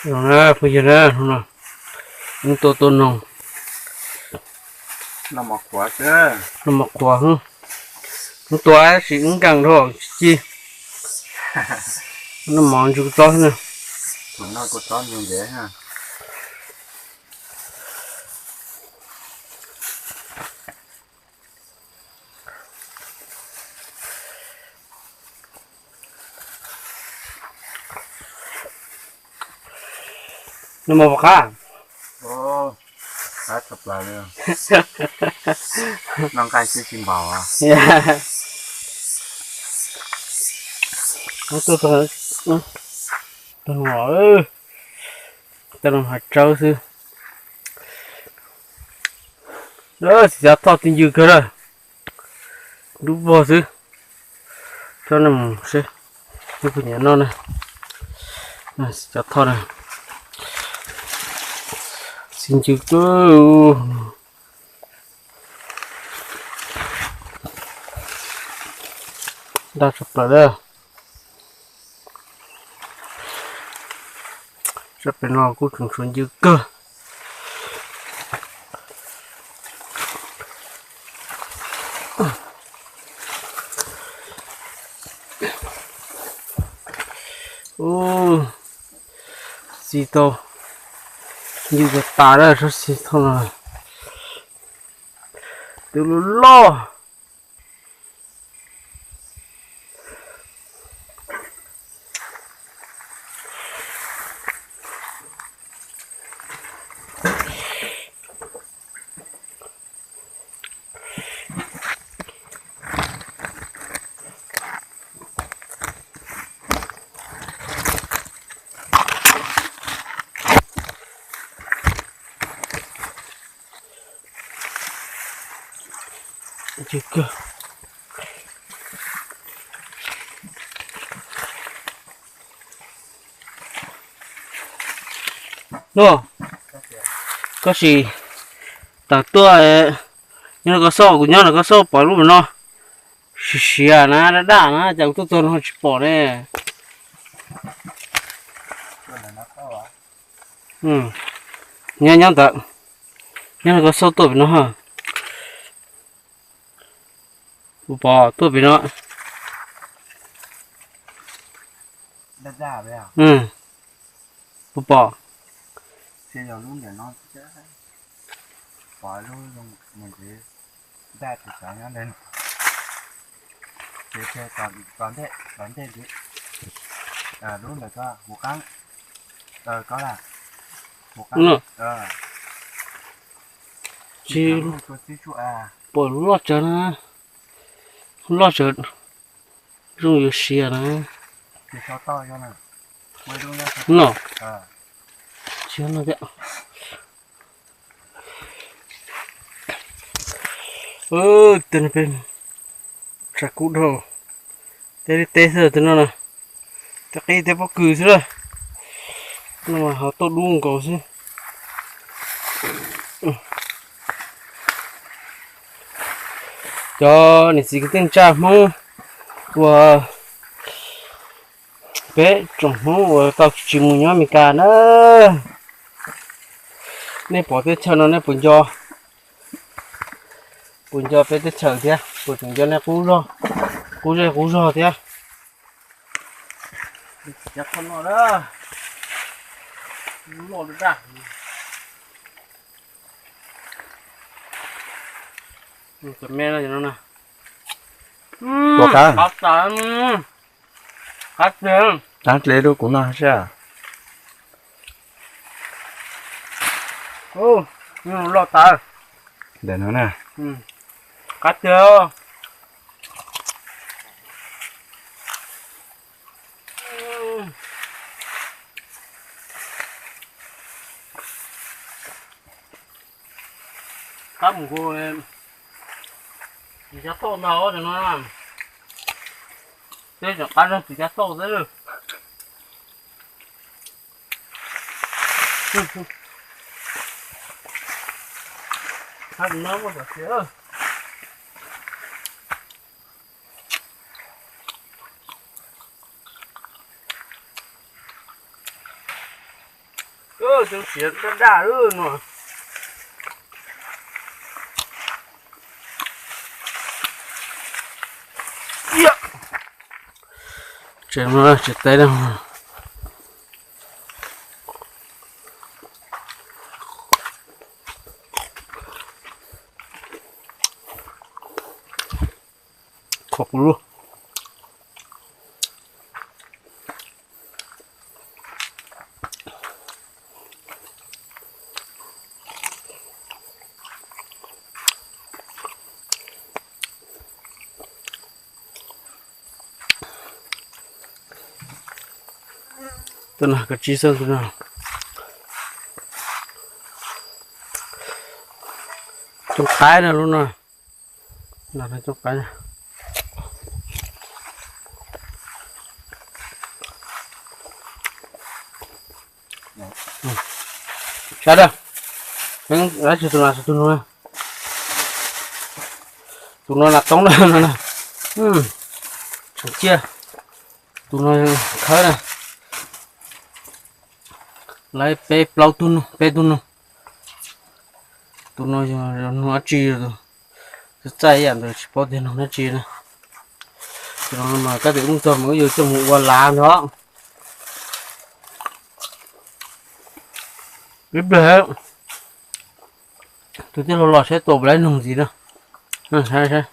Phooj ywg na, hnub no wb tuaj tua noog, noj mov qhuav xwb, noj mov qhuav xwb. Wb tua tab sis wb nkeeg dhau tsis ci, noj mov ntsw tsob xwb na. Noj mov puas qab? Qab tshaj plaws li. Noj nqaij xwb tsis npaum. Tuaj, tuaj, tuaj, coj los hav tsawb xwb. Txiv Tsov Thoj txi ncw kawg lawm, dub vog xwb. Coj nej mus seb, nej puas nyiam noj na. Txiv Tsov Thoj na, txi ncw kawg. Daj tshaj plaws lawm. Sab pem no kuj tseem tshuav ncw kawg. Ub, txi tau ncw tas tas lawm, tsob txi tau no. Twb loj loj. Nuj, koj sim tawm tuaj, nyob no koj xauj, kuv nyob no koj xauj pom lub no siav siav na, daj daj na, cas kuv tuaj txog no tsis pom ne. Nyob nyob ntawd, nyob no koj xauj tuaj pem no. Puas pom tuaj pem no? Puas pom? Tsis pom lub loj tsawv na, lub loj tsawv, zoo yuav siav na. No, tsis no thiab. Tej no peb tsam kub dhau, teb li teb xwb tej no na, teb qib teb pob kws xwb lawm. No mas ho tuaj dub nkaus xwb. Cov niam txiv kwv tij neej tsa Hmoob uas peb tsoom Hmoob uas tau tsis mus nyob Amelikas na, nej pom teb chaws no nej puas nco, puas nco peb teb chaws thiab, puas tseem nco nej qub zej qub zog thiab. Cov me no, qab tas, qab tiag. Dab dle rau kuv noj seb. Loj tas. Ntawm no na. Qab tiag. Qab mus nkaus, txiv Tsov Thoj ntag no, twb tseem qab zog txiv Tsov Thoj xwb. Cov siav daj daj no. Tsev no tsev teb no. Khov kuv lub. Tus no kav tsij xwb tus no. Cooj qaib na lub no. Cooj qaib. Sab dab, dab tsi tus no, tus no, tus no nas toob na no. Tseem ciaj, tus no khawb na. Lawv peb plaub tug no, peb tug no. Tus no yog nug dab tsi, txaij ib yam ntawd tsis paub tias nug dab tsi na. Tus no mas kab tis ub txog mas wb yuav coj mus ua lav ntag. Ib pliag tus tij laug los saib tua puas laib nug ntxiv na. Saib saib.